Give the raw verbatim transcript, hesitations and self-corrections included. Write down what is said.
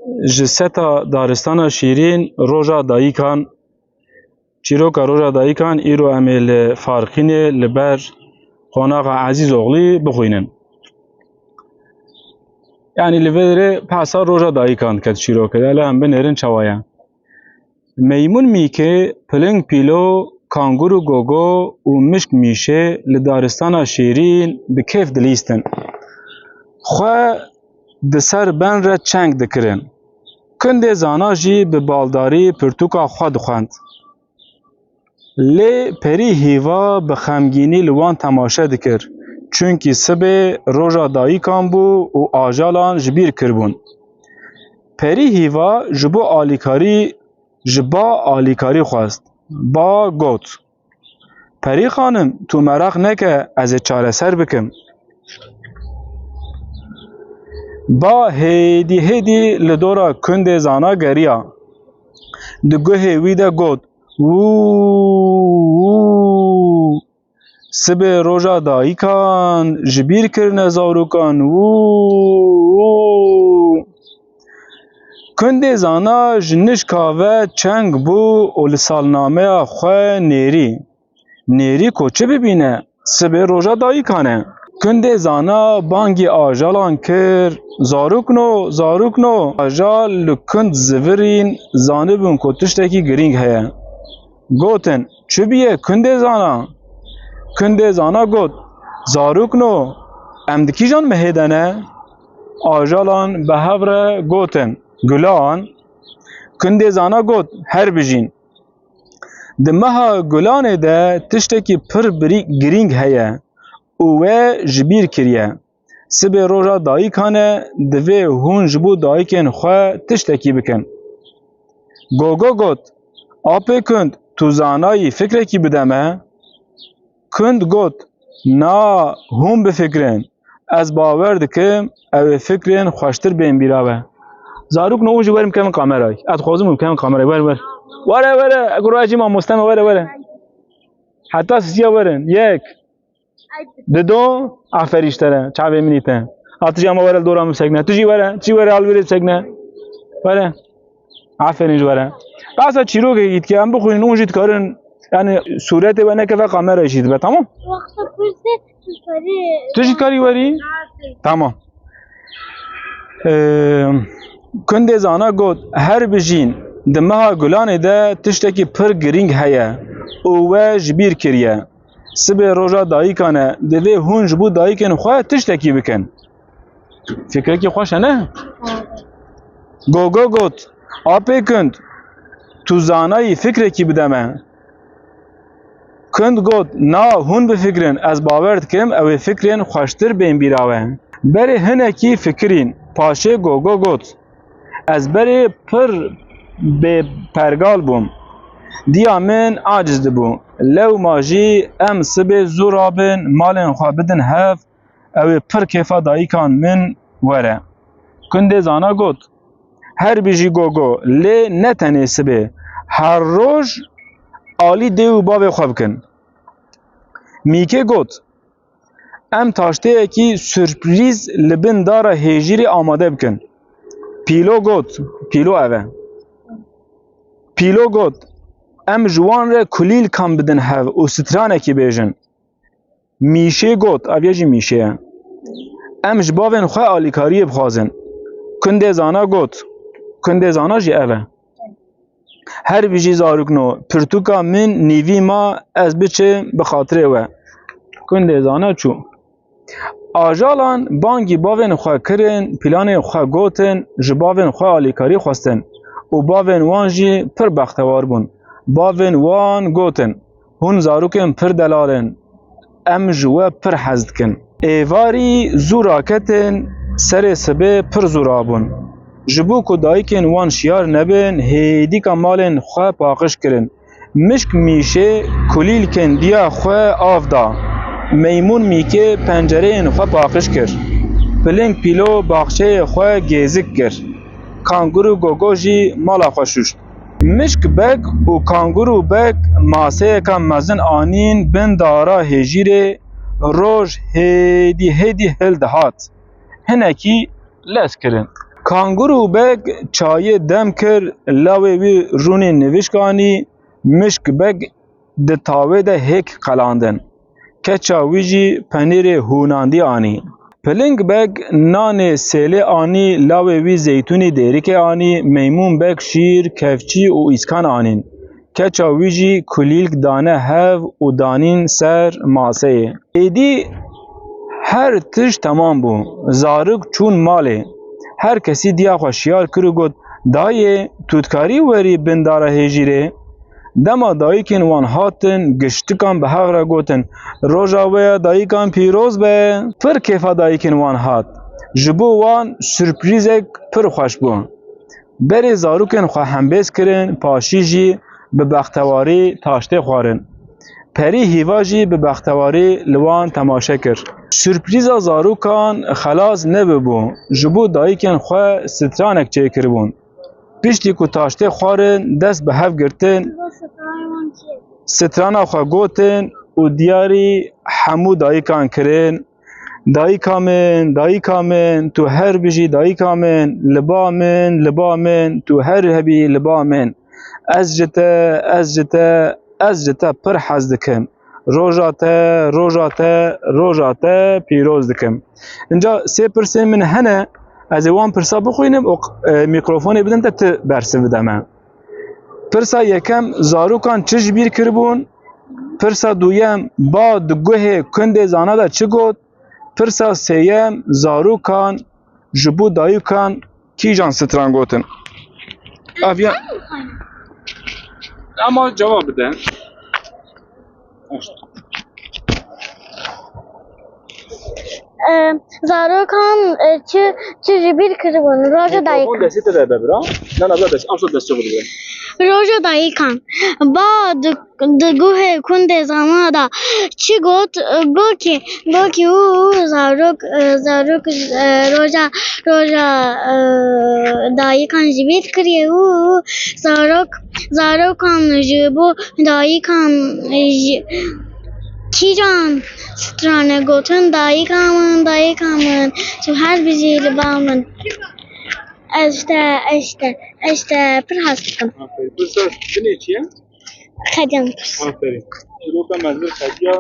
Ji seta daristana şîrîn, roja dayîkan, çîroka roja dayîkan îro em ê li Farqînê li ber qonaxa Ezîzoglî bixwînin. Yanî li vê derê behsa roja dayîkan diket çîrokê de, lê em binêrin çawa ye. Meymûn Mîkê, Piling Pîlo, Kangûrû Gogo û Mişk Mîşê li daristana şêrîn bi kêf dilîstin. Xwe di ser ben re çeng dikirin. Kundê Zana jî bi baldarî pirtûka xwe dixwend. Lê Perî Hîva bi xemgînî li wan temaşe dikir, çunkî sibê roja dayîkan bû û ajalan ji bîr kiribûn. Perî Hîva ji bo alîkarî ji ba alîkarî xwest. Ba got, "Perî xanim, tu meraq neke, ez ê çareser bikim." Ba hêdî hêdî li dora Kundê Zana geriya. Di guhê wî de got, "Wû, wû." Sibê roja dayîkan ji bîr kirine zarokan. Wû, wû. Kundê Zana ji nişka ve çeng bû û li salnameya xwe nêrî. Nêrî ku çi bibîne? Sibê roja dayîkan e. Kundê Zana bangî ajalan kir, "Zarokno, zarokno!" Ajal li kund zivirîn, zanibûn ku tiştekî girîng heye. Gotin, "Çi bûye Kundê Zana?" Kundê Zana got, "Zarokno, em di kîjan mehê de ne?" Ajalan bi hev re gotin, "Gulan." Kundê Zana got, "Her bijîn. Di meha Gulanê de tiştekî pir birî-, girîng heye û we ji bîr kiriye. Sibê roja dayîkan e, divê hûn ji bo dayikên xwe tiştekî bikin." Gogo got, "Apê Kund, tu zanayî fikrekî bide me?" Kund got, "Na, hûn bifikirin. Ez bawer dikim, ew ê fikrên xweştir bên bîra we." Zarokno, hûn jî werin bikevin kamerayê. Ez dixwazim hûn bikevin kamerayê. Were, were. Were, were. Guro, ez jî mamoste me, were, were. Heta sisiya werin. Yek. Dido, aferî ji te re, çavê min î te. A tu jî ama were li dora min bisekne. Tu jî were, tu jî were, alwêrê bisekne. Were. Aferîn ji were. Qasa çîrokekî dike, em bixwînin, hûn jî dikarin, yani sûretê we nekeve, kamera jî dibe, tamam? Wexta kurse, tu karî. Tu jî karî werî? Tamam. Ee, Kundê Zana got, "Her bijîn, di meha Gulanê de tiştekî pir girîng heye û we ji bîr kiriye. Sibê roja dayîkan e, divê hûn ji bo dayikên xwe tiştekî bikin." Fikrekî xweş e, ne? Gogo got, "Apê Kund, tu zanayî fikrekî bide me." Kund got, "Na, hûn bifikirin, ez bawer dikim, ew ê fikrên xweştir bên bîra we." Berê hinekî fikirîn, paşê Gogo got, "Ez berê pir bêpergal bûm. Diya min aciz dibû. Lewma jî em sibê zû rabin, malên xwe bidin hev, ew ê pir kêfa dayikan min were." Kundê Zana got, "Her bijî Gogo, lê ne tenê sibê, her roj alî dê û bavê xwe bikin." Mîkê got, "Em taşteyekî surprîz li bin dara hêjîrê amade bikin." Pîlo got, Pîlo ev e. Pîlo got, "Em ji wan re kulîlkan bidin hev û stranekî bêjin." Mîşê got, ev ye jî mîşê ye, "Em ji bavên xwe alîkariyê bixwazin." Kundê Zana got, Kundê Zana jî ev e. "Her bijî zarokno, pirtûka min nîvî ma, ez biçim bi xatirê we." Kundê Zana çû. Ajalan bangî bavên xwe kirin, planê xwe gotin, ji bavên xwe alîkarî xwestin û bavên wan jî pir bextewar bûn. Bavên wan gotin, "Hûn zarokên pir delal in, em ji we pir hez dikin." Êvarî zû raketin, serê sibê pir zû rabûn. Ji bo ku dayikên wan şiyar nebin, hêdîka malên xwe paqij kirin. Mişk Mîşê kulîlkên diya xwe av da. Meymûn Mîkê pencereyên xwe paqij kir. Piling Pîlo baxçeyê xwe gêzik kir. Kanguru Gogo jî mala xwe şûşt. Mişk Beg û Kanguru Beg maseyeka mezin anîn bin dara hêjîrê, roj hêdî hêdî hildihat. Hinekî lez kirin. Kangurû beg çayê dem kir, lawê wî rûnê nivişk anî, mişk beg di tawê de hêk qelandin. Keça wî jî penîrê hûnandî anî. Piling beg nanê sêlê anî, lawê wî zeytûnî dêrikê anî, meymûn beg şîr, kevçî û îskan anîn. Keça wî jî kulîlk dane hev û danîn ser maseyê. Êdî her tişt temam bû. Zarok çûn malê. Her kesî diya xwe şiyar kir û got, "Dayê, tu dikarî werî bin dara hêjîrê?" Dema dayikên wan hatin, giştikan bi hev re gotin, "Roja we ya dayikan pîroz be." Pir kêfa dayikên wan hat. Ji bo wan surprîzek pir xweş bû. Berê zarokên xwe hembêz kirin, paşî jî bi bextewarî taştê xwarin. Perî hîva jî bi bextewarî li wan temaşe kir. Surprîza zarokan xelas nebibû, ji bo dayikên xwe stranek çêkiribûn. Piştî ku taştê xwarin, dest bi hev girtin, strana xwe gotin û diyarî hemû dayikan kirin. Dayika min, dayika min, tu her bijî dayika min, li ba min, li ba min, tu her hebî li ba min. Ez ji te, ez ji te, ez ji te pir hez dikim. Roja te, roja te, roja te pîroz dikim. Inca sê pirsên min hene, ez ê wan pirsa bixwînim û, e, mîkrofonê bidim te, tu bersiv bide me. Pirsa yekem, zarokan çi ji bîr kiribûn? Pirsa duyem, ba di guhê kundê zana de çi got? Pirsa sêyem, zarokan ji bo dayikan kîjan stran gotin? Ev ya. Ama cevap bide. E, zarokan, e, çi, çi ji bîr kiribûn? Roja dayik. Mikrofon destê te de be bira. Na, na, bira dest, am şo dest çabuk bira. Roja dayikan. Ba di, di guhê kundê zana da çi got? Gokî, gokî û, û zarok, e, zarok, e, roja, roja, e, dayikan ji bîr kiriye û, û zarok, zarokan ji bo dayikan, e, ji, Kîjan strane gotin, dayika min, dayika min, tu her bijî li ba min. Ez te, ez te, ez te pir hez dikim. Aferin. Pirsa binê çi ye? Xediyan pirs. Aferin. Çîroka mezin xediya.